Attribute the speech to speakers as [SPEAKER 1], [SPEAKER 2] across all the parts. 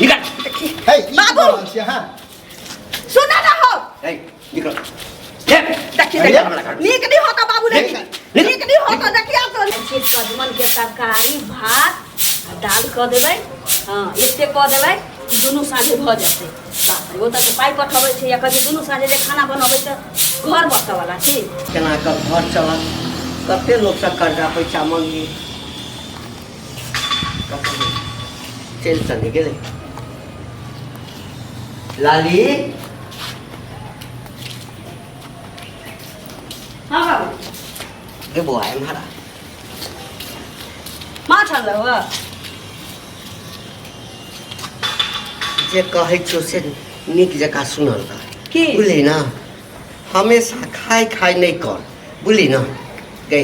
[SPEAKER 1] निकल।
[SPEAKER 2] हे, ई की
[SPEAKER 3] बाबू!
[SPEAKER 2] कऽ रहल छी अहाँ?
[SPEAKER 3] सुना ना हो।
[SPEAKER 1] ए, निकल। ले।
[SPEAKER 3] देखी,
[SPEAKER 2] अरे,
[SPEAKER 3] देखी,
[SPEAKER 1] हमरा घर।
[SPEAKER 3] नीक नहीं होता बाबू, देखी,
[SPEAKER 1] निकल।
[SPEAKER 3] नीक नहीं होता, देखिया तो।
[SPEAKER 4] छी सजमन के तरकारी भात आ दाल कऽ देबै। हँ, एते कऽ देबै कि दुनू साँझे भऽ जेतै। बाप रे, ओतऽ से पाइ पठबै छै या कहै छै दुनू साँझे जे खाना बनबै तऽ घर बसऽवला छी।
[SPEAKER 1] केना कऽ घर चलत? कते लोकसँ कर्जा पैसा मंगी, कतऽ चलि तऽ नहि गेलै लाली?
[SPEAKER 4] हँ बाबू।
[SPEAKER 1] गे बौआ, एम्हर आ।
[SPEAKER 4] माछ अनलहुँ हँ?
[SPEAKER 1] जे कहै छियौ से नीक जकाँ सुनल कर।
[SPEAKER 4] की?
[SPEAKER 1] बुझली ने, हमेशा खाय खाय नहि कर, बुझली ने। गै,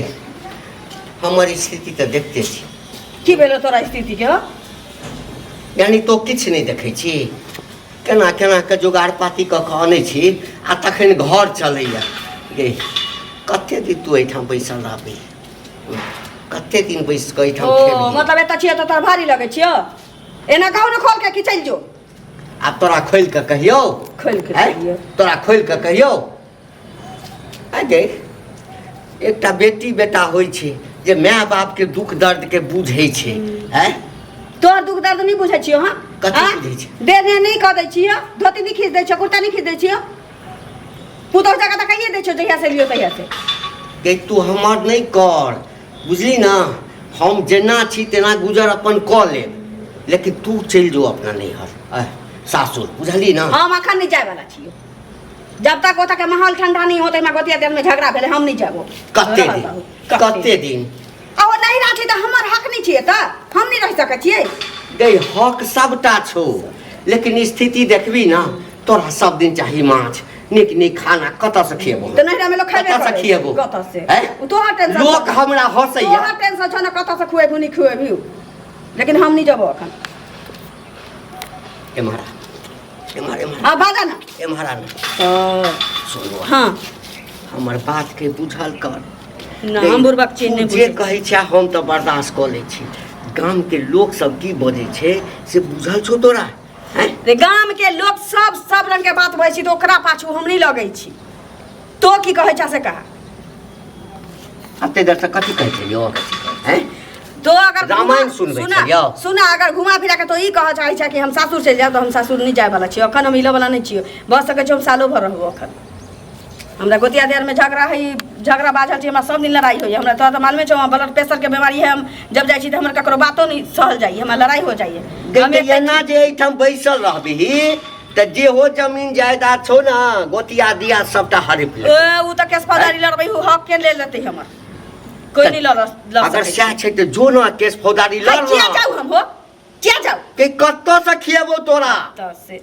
[SPEAKER 1] हमर स्थिति तऽ देखते छी।
[SPEAKER 4] की भेलो तोरा स्थिति के हो?
[SPEAKER 1] यानी तो किछु नहि देखै छी? केना केना के जोगाड़ पाती कऽ कऽ अनै छी आ तखन घर चलैया। गे, कते दिन तू एहिठाम बैसल रहबही? कते दिन बैस कऽ एहिठाम
[SPEAKER 4] ओ
[SPEAKER 1] खेबही?
[SPEAKER 4] मतलब एतऽ छियै तऽ तोरा भारी लगै छियौ? एना कहू ने खोल के कि चलि जो।
[SPEAKER 1] आब तोरा खोलि कऽ कहियौ?
[SPEAKER 4] खोलि के
[SPEAKER 1] आँय?
[SPEAKER 4] कहियौ।
[SPEAKER 1] तोरा खोलि कऽ कहियौ? आइ गे, एकटा बेटी बेटा होइ छै जे माय बाप के दुख दर्द के बुझै छै। आँय?
[SPEAKER 4] तोहर दुख दर्द नहि बुझै छियौ हम।
[SPEAKER 1] कथी
[SPEAKER 4] आँय?
[SPEAKER 1] बुझै छी?
[SPEAKER 4] देह देह नहि कऽ दै छियौ, धोती नहि खींच दै छियौ, कुर्ता नहि खींच दै छियौ, पुतोह जकाँ तऽ कहिए दै छियौ जहिया से लियौ तहिया से।
[SPEAKER 1] गे, तू हमर नहि कर, बुझली ने? हम जेना छी तेना गुजर अपन कऽ लेब, लेकिन तू चलि जो अपना नैहर, आँय, सासुर, बुझली ने?
[SPEAKER 4] हम अखन नहि जाय वाला छियौ। जब तक ओतऽ के माहौल ठंडा नहीं होतै, हमरा गोतिया देर में झगड़ा भेलै, हम नहीं जाबो।
[SPEAKER 1] कते
[SPEAKER 4] रहल
[SPEAKER 1] दिन?
[SPEAKER 4] बाबू,
[SPEAKER 1] कते दिन?
[SPEAKER 4] आ ओ नहीं रहती तऽ हमर हक नहीं छियै, तऽ हम नहीं रह सकै छियै।
[SPEAKER 1] गै, हक सबटा छौ, लेकिन स्थिति देखबी ना, तोरा सब दिन चाही माछ, नीक नीक खाना। कतऽ से खिएबो?
[SPEAKER 4] तऽ नैहरा में लोक खैबे
[SPEAKER 1] कतऽ से
[SPEAKER 4] करै छै।
[SPEAKER 1] खिएबो?
[SPEAKER 4] कतऽ से?
[SPEAKER 1] हैं?
[SPEAKER 4] ओ तोहर टेंशन
[SPEAKER 1] लोक
[SPEAKER 4] छौ।
[SPEAKER 1] हमरा हँसैया।
[SPEAKER 4] तोहर टेंशन छौ ने, कतऽ से खुएबही नहीं खुएबही, लेकिन हम नहीं जेबो अखन।
[SPEAKER 1] एम्हर आ, एम्हर, एम्हर।
[SPEAKER 4] आ बाजा ना।
[SPEAKER 1] एम्हर आ ना। सुन बौआ,
[SPEAKER 4] हाँ।
[SPEAKER 1] हमर बात के बुझल कर।
[SPEAKER 4] ना, हम बुड़बक छी नहि
[SPEAKER 1] तू जे
[SPEAKER 4] बुझै।
[SPEAKER 1] कहै छै हम तऽ बर्दाश्त कऽ लै छी। गाम के लोक सब की बजै छै से बुझल छौ तोरा? हैं?
[SPEAKER 4] रे, गाम के लोक सब सब रंग के बात बजै छी, तऽ ओकरा पाछू हम नहि लगै छी। तो की कहै छ से कहा।
[SPEAKER 1] एते देर से कथी कहै छलियौ? हैं?
[SPEAKER 4] तो अगर
[SPEAKER 1] रामायण सुनबै
[SPEAKER 4] सुना
[SPEAKER 1] छलियौ?
[SPEAKER 4] सुना, अगर घुमा फिरा के तो ई कहऽ चाहै छै कि हम सासुर चलि जायब, तऽ हम सासुर नहि जाय वाला छी अखन। हम हिलऽ वाला नहि छियै। भऽ सकै छै हम सालो भर रहबो। अखन हमरा गोतिया दियार में झगड़ा है, झगड़ा बाझल छै। हमरा सब दिन लड़ाई होइए। हमरा तोरा तऽ मालूमे छौ, हमरा ब्लड प्रेशर के बीमारी है। हम जब जाइ छी तऽ हमर ककरो बातो नहि सहल जाइए, हमरा लड़ाई हो जाइए।
[SPEAKER 1] गै,
[SPEAKER 4] हम
[SPEAKER 1] तऽ
[SPEAKER 4] एते
[SPEAKER 1] एना जे एहिठाम बैसल रहबिही तऽ जे हो जमीन जायदाद छौ ने, गोतिया दिया सबटा हड़प
[SPEAKER 4] ए,
[SPEAKER 1] लेतौ।
[SPEAKER 4] उ तऽ केस फौजदारी लड़बै, उ हक के ले लेतै हमर, कोई नहीं लड़ लड़
[SPEAKER 1] अगर
[SPEAKER 4] सकै
[SPEAKER 1] सएह छै तऽ जो ने केस फौजदारी
[SPEAKER 4] छै।
[SPEAKER 1] लड़
[SPEAKER 4] किया
[SPEAKER 1] ना।
[SPEAKER 4] जाउ हम हो? किया जाउ?
[SPEAKER 1] के कतऽ से खिएबो तोरा?
[SPEAKER 4] तऽ से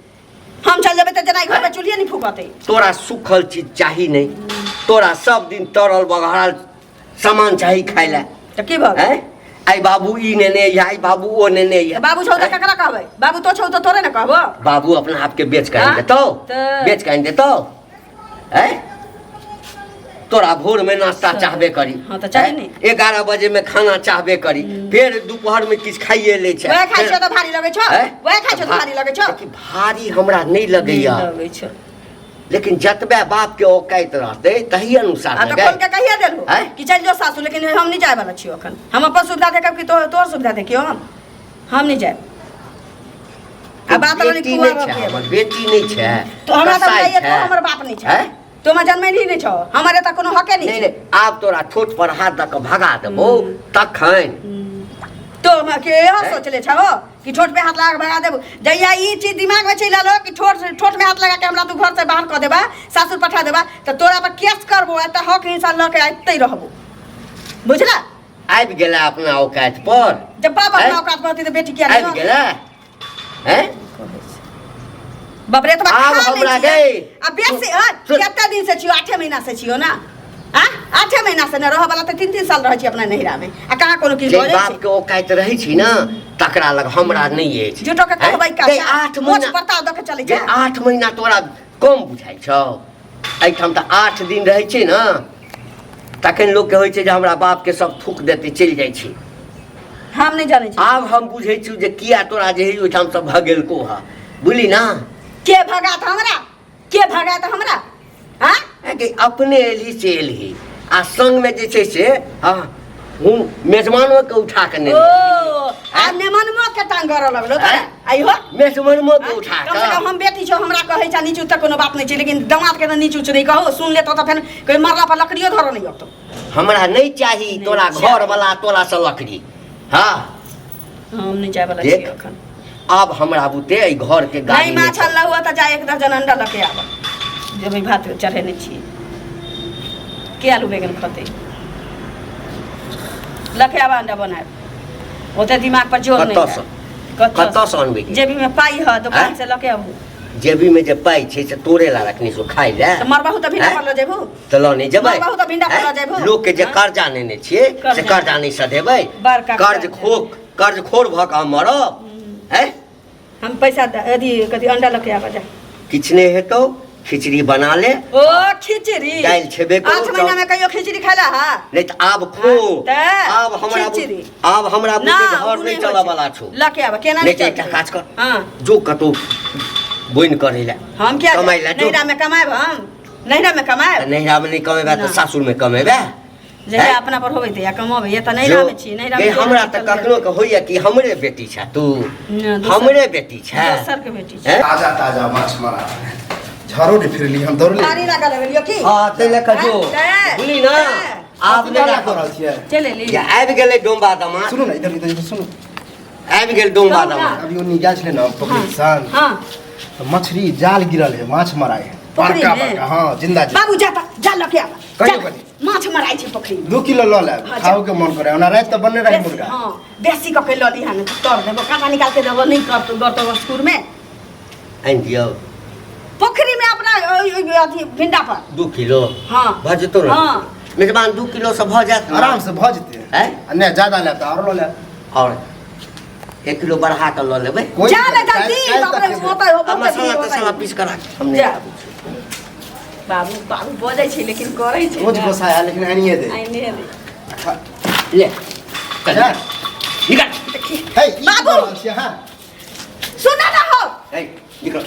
[SPEAKER 4] हम चल जेबै तऽ जेना घर में चूल्हिए नहीं फूकतै।
[SPEAKER 1] तोरा सूखल चीज चाही नहि, तोरा सब दिन तरल बघारल सामान चाही खाय लए।
[SPEAKER 4] तऽ की भऽ गेल?
[SPEAKER 1] हैं? आइ बाबू ई नेने अइहे, आइ बाबू ओ नेने अइहे।
[SPEAKER 4] बाबू छौ तऽ ककरा कहबै? बाबू तो छौ तऽ तोरे ने कहबो।
[SPEAKER 1] बाबू अपना आपके बेच के आनि
[SPEAKER 4] हाँ?
[SPEAKER 1] देतौ?
[SPEAKER 4] तऽ-
[SPEAKER 1] बेच के आनि देतौ? हैं? तोरा भोर में नाश्ता चाहबे करी।
[SPEAKER 4] हाँ, तऽ चाही ने।
[SPEAKER 1] 11 बजे में खाना चाहबे करी, फेर दोपहर में किछु खाइए लै छै।
[SPEAKER 4] वएह खाइ
[SPEAKER 1] फेर-
[SPEAKER 4] छौ तऽ भारी लगै छौ।
[SPEAKER 1] हैं?
[SPEAKER 4] वएह खाइ छौ तऽ भारी लगै छौ।
[SPEAKER 1] देखी, भारी हमरा नहि लगैया।
[SPEAKER 4] लगै छौ।
[SPEAKER 1] लेकिन जतबे बाप के औकात रहतै तही अनुसार
[SPEAKER 4] आ
[SPEAKER 1] ने
[SPEAKER 4] तऽ
[SPEAKER 1] गै।
[SPEAKER 4] खोल के कहिया देलहु
[SPEAKER 1] आँय?
[SPEAKER 4] कि चलि जो सासु, लेकिन हम नहि जाय वाला छियौ अखन। हम अपन सुविधा देखब कि तोहर सुविधा देखियौ? हम नहि जायब। आ बात रहलै
[SPEAKER 1] बेटी
[SPEAKER 4] कुआँ
[SPEAKER 1] नहि छै
[SPEAKER 4] के।
[SPEAKER 1] हमर बेटी नहि छै।
[SPEAKER 4] तो हमरा तऽ
[SPEAKER 1] कसाई
[SPEAKER 4] बुझाइए
[SPEAKER 1] छै।
[SPEAKER 4] तो हमर बाप नहि छै।
[SPEAKER 1] आँय?
[SPEAKER 4] तो हमरा जन्मेलही नहि छौ, हमर एतऽ कोनो हके नहि
[SPEAKER 1] नहि
[SPEAKER 4] छै।
[SPEAKER 1] नहि, आब तोरा ठोठ पर हाथ दऽ कऽ भगा देबौ तखन।
[SPEAKER 4] तो हमरा के इहो सोचले छहो कि ठोठ पे हाथ लगा के भगा देबो? जहिया ई चीज दिमाग में चलि आलो कि ठोठ ठोठ में हाथ लगा के हमरा तू घर से बाहर कऽ देबा, सासुर पठा देबा, तऽ तोरा पर केस करबो। एतऽ हक हिंसा लऽ के अबिते रहबो, बुझला?
[SPEAKER 1] आबि गेला अपना औकात पर।
[SPEAKER 4] जब बाप अपना
[SPEAKER 1] आँय?
[SPEAKER 4] औकात पर होती तऽ बेटी किया नहि
[SPEAKER 1] आबि गेला हैं?
[SPEAKER 4] बाप रे, एतबा
[SPEAKER 1] आब
[SPEAKER 4] खा लै
[SPEAKER 1] हमरा
[SPEAKER 4] छियै।
[SPEAKER 1] गै।
[SPEAKER 4] आ बेसी हँ,
[SPEAKER 1] सुन।
[SPEAKER 4] कते दिन से छियो? 8 महीना से छियो ना? आ 8 महीना से ने रहऽ वाला तऽ 3 3 साल रहै छी अपना नैहरा में, आ कहाँ कोनो किछु
[SPEAKER 1] जे
[SPEAKER 4] भऽ जाइ
[SPEAKER 1] बाप
[SPEAKER 4] छै।
[SPEAKER 1] के औकात रहै छी ने, तकरा लग हमरा नहि अछि।
[SPEAKER 4] झूठो के
[SPEAKER 1] हैं?
[SPEAKER 4] कहबै का?
[SPEAKER 1] गै, 8
[SPEAKER 4] मोछ
[SPEAKER 1] महीना
[SPEAKER 4] परताव दऽ के चलै
[SPEAKER 1] जे
[SPEAKER 4] छै।
[SPEAKER 1] 8 महीना तोरा कम बुझाइ छौ? एहिठाम तऽ 8 दिन रहै छै ने, तखन लोकके होइ छै जे हमरा बापके सब थूक देतै, चलि जाइ छै।
[SPEAKER 4] हम नहि जानै छी।
[SPEAKER 1] आब हम बुझै छी जे किया तोरा जे है ओहिठाम से भगेलको हा, बुझली ना?
[SPEAKER 4] के भगात हमरा? के भगात हमरा? हाँ?
[SPEAKER 1] कि अपने एलही से एलही आ संग में जे छै से हाँ हूँ मेजबानो के उठा के
[SPEAKER 4] ओ आ मेहमानो के टांग करऽ लगलो तोरा? आइहो
[SPEAKER 1] मेजबानो के उठा
[SPEAKER 4] कम से
[SPEAKER 1] के
[SPEAKER 4] कम हम बेटी छौ, हमरा कहै छा नीचू तऽ कोनो बात नहि छै, लेकिन दामाद के तऽ नीचू नहि कहो, सुन लेतो तऽ फेर कोई मरला पर लकड़ियो धरऽ नहि अबतो।
[SPEAKER 1] हमरा नहि चाही तोरा घर वाला तोरा से लकड़ी। हाँ
[SPEAKER 4] हम नहि जाय वाला छी
[SPEAKER 1] देख।
[SPEAKER 4] अखन।
[SPEAKER 1] आब हमरा बुते एहि घर के गाड़ी
[SPEAKER 4] नहि माछ अनला हुआ तऽ जा एक दर्जन अंडा लऽ के आब, जेबै भात चढ़ेने छी के आलू बैगन खतै, लऽ के आब अंडा बनायब, ओते दिमाग पर जोर नहि।
[SPEAKER 1] कतऽसँ? कतऽसँ अनबै?
[SPEAKER 4] जेबी में पाई है, दुकान
[SPEAKER 1] आँय?
[SPEAKER 4] से लऽ के आबू।
[SPEAKER 1] जेबी में जे पाइ छै से तोरे ला रखने छौ खाइ लए।
[SPEAKER 4] तऽ मरबहु तऽ भिंडा
[SPEAKER 1] आँय?
[SPEAKER 4] पर लऽ जेबू।
[SPEAKER 1] तऽ लऽ नहि जेबै?
[SPEAKER 4] मरबहु तऽ भिंडा पर लऽ
[SPEAKER 1] आँय?
[SPEAKER 4] जेबू।
[SPEAKER 1] लोक के जे
[SPEAKER 4] आँय?
[SPEAKER 1] कर्जा नेने छियै से
[SPEAKER 4] कर्जा।
[SPEAKER 1] कर्जा नहि सधेबै?
[SPEAKER 4] बड़का
[SPEAKER 1] कर्ज
[SPEAKER 4] कर्जा।
[SPEAKER 1] खो कर्ज खोर भऽ कऽ हम मरब? हैं?
[SPEAKER 4] हम पैसा अथी कथी अंडा लऽ के आबऽ जा।
[SPEAKER 1] किछु नहि हेतौ, खिचड़ी बना ले।
[SPEAKER 4] ओ खिचड़ी
[SPEAKER 1] दालि छेबे करू।
[SPEAKER 4] 8 महीना में कहियो खिचड़ी खाला हा?
[SPEAKER 1] नहि तऽ आब खो।
[SPEAKER 4] तऽ
[SPEAKER 1] आब हमरा
[SPEAKER 4] खिचड़ी।
[SPEAKER 1] आब हमरा
[SPEAKER 4] ना,
[SPEAKER 1] बुते घर
[SPEAKER 4] उ
[SPEAKER 1] नहि
[SPEAKER 4] होइ
[SPEAKER 1] चलऽ
[SPEAKER 4] छै।
[SPEAKER 1] वाला छौ।
[SPEAKER 4] लऽ के आबऽ केना
[SPEAKER 1] नहि तऽ
[SPEAKER 4] चलतै?
[SPEAKER 1] एकटा काज कर।
[SPEAKER 4] हाँ।
[SPEAKER 1] जो कतौ बोनि करै लए,
[SPEAKER 4] हम किया
[SPEAKER 1] कमाइ लए जो।
[SPEAKER 4] नैहरा में कमाएब? हम नैहरा में कमाएब?
[SPEAKER 1] तऽ नैहरा में नहि कमेबे तऽ
[SPEAKER 4] ना।
[SPEAKER 1] सासुर में कमेबे?
[SPEAKER 4] जहिया
[SPEAKER 1] हैं?
[SPEAKER 4] अपना पर होबै तहिया कमाबै। ये तऽ नैहरा में छी, नैहरा में
[SPEAKER 1] गे,
[SPEAKER 4] जोर
[SPEAKER 1] हमरा
[SPEAKER 4] नहि
[SPEAKER 1] तऽ
[SPEAKER 4] चलतै।
[SPEAKER 1] कखनो के होइया कि हमरे बेटी छै तू।
[SPEAKER 4] ना, दोसर-
[SPEAKER 1] हमरे बेटी छै।
[SPEAKER 4] दोसर के बेटी छै।
[SPEAKER 1] हैं?
[SPEAKER 2] ताजा ताजा माछ मारा झाड़ो नहीं फिरली हम दौड़ली।
[SPEAKER 4] पानी लागल है की?
[SPEAKER 1] हाँ, ताहि लए कऽ जो।
[SPEAKER 4] हैं?
[SPEAKER 1] बुझली ना?
[SPEAKER 4] हैं?
[SPEAKER 1] आब नहि
[SPEAKER 2] कथी
[SPEAKER 1] राखब।
[SPEAKER 2] कऽ रहल छियै?
[SPEAKER 4] चलि एली।
[SPEAKER 1] जे आबि गेलै डोम्बा दमा।
[SPEAKER 2] सुनू ने, इधर इधर इधर सुनू।
[SPEAKER 1] आबि गेल डोम्बा
[SPEAKER 4] कहू ना।
[SPEAKER 1] दमा।
[SPEAKER 2] अभी ओ निकाल छलै ने पोखरि सन।
[SPEAKER 4] हाँ।
[SPEAKER 2] तऽ मछली जाल गिरल है, माछ मराए है।
[SPEAKER 4] पोखरि
[SPEAKER 2] बड़का
[SPEAKER 4] में?
[SPEAKER 2] बड़का, हाँ, जिंदा जिंदा।
[SPEAKER 4] बाबू जा त जा लके आब।
[SPEAKER 2] कहियो
[SPEAKER 4] जा,
[SPEAKER 2] कहियो।
[SPEAKER 4] माछ मराइ छै पोखरि में।
[SPEAKER 2] 2 किलो लऽ लेब।
[SPEAKER 4] हाँ, जा।
[SPEAKER 2] खाओ के मन करे ओना राति तऽ बनने रहे मुर्गा।
[SPEAKER 4] हाँ, बेसी कऽ के लऽ लिहन, तर देबो, काँटा निकाल के देबो, नहि करतो गरतो स्कूल में।
[SPEAKER 1] आनि दियौ।
[SPEAKER 4] पोखरि में अपना ओइ- ओइ- अथी भिंडा पर।
[SPEAKER 1] 2 किलो?
[SPEAKER 4] हाँ।
[SPEAKER 1] भऽ जेतौ ने?
[SPEAKER 4] हाँ।
[SPEAKER 1] मेजबान, 2 किलो से भऽ जायत ने?
[SPEAKER 2] आराम से भऽ जेतै।
[SPEAKER 1] हैं?
[SPEAKER 2] आ नहि ज्यादा लेब तऽ आरो लऽ लेब।
[SPEAKER 1] आओर 1 किलो बढ़ा कऽ लऽ लेबै।
[SPEAKER 2] कोई
[SPEAKER 4] जा ने
[SPEAKER 2] दिक्कत
[SPEAKER 4] जल्दी,
[SPEAKER 2] नहि, काल्हि
[SPEAKER 4] बाप रे,
[SPEAKER 2] तक खेबै।
[SPEAKER 4] ओतऽ
[SPEAKER 1] आ
[SPEAKER 4] ओतऽ
[SPEAKER 1] मसाला
[SPEAKER 4] ओतऽ।
[SPEAKER 1] तसाला पीस कऽ राख, हम नहि
[SPEAKER 4] जा।
[SPEAKER 1] आबै छी।
[SPEAKER 4] बाबू बाबू बजै छै लेकिन करै छै
[SPEAKER 2] रोज
[SPEAKER 4] ना।
[SPEAKER 2] गोसा आया लेकिन आनिए दे।
[SPEAKER 4] आनिए दे।
[SPEAKER 1] ले चल।
[SPEAKER 2] जा।
[SPEAKER 1] निकल।
[SPEAKER 4] देखी।
[SPEAKER 2] हे, ई की
[SPEAKER 4] बाबू!
[SPEAKER 2] कऽ रहल छियै अहाँ?
[SPEAKER 4] सुन ना हो।
[SPEAKER 1] ए, निकल।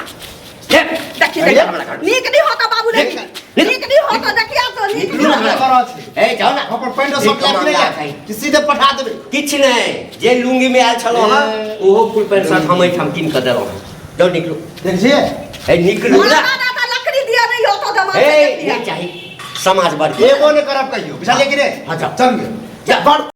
[SPEAKER 1] ले।
[SPEAKER 4] देखी
[SPEAKER 2] अरे,
[SPEAKER 4] देखी, नीक नहीं होता बाबू,
[SPEAKER 1] निकल,
[SPEAKER 4] नहीं नीक नहीं होता, देखिया तो नीक
[SPEAKER 1] निकलू
[SPEAKER 4] नहीं
[SPEAKER 1] ना।
[SPEAKER 4] होता।
[SPEAKER 2] कऽ रहल छी?
[SPEAKER 1] ए, जाओ ना।
[SPEAKER 2] अपन पैंटो
[SPEAKER 1] एक
[SPEAKER 2] सब लए
[SPEAKER 1] मामला
[SPEAKER 2] के
[SPEAKER 1] छै।
[SPEAKER 2] कि सीधे पठा देबै?
[SPEAKER 1] किछु नहि, जे लुंगी में आयल छलहुँ हँ
[SPEAKER 2] ए।
[SPEAKER 1] ओहो फुल पैंट शर्ट हम एहिठाम कीन कऽ देलहुँ हँ। जाउ, निकलू।
[SPEAKER 2] देख छियै?
[SPEAKER 1] ए, निकलू ना।
[SPEAKER 4] ना ना ना, लकड़ी दिया नहीं होता दमा।
[SPEAKER 1] ए, नहि चाही समाज बड़
[SPEAKER 2] एगो नहि करब कहियो, बुझलियै कि नहि?
[SPEAKER 1] हाँ, जाओ।
[SPEAKER 2] चलिए।
[SPEAKER 1] जा।
[SPEAKER 2] बड़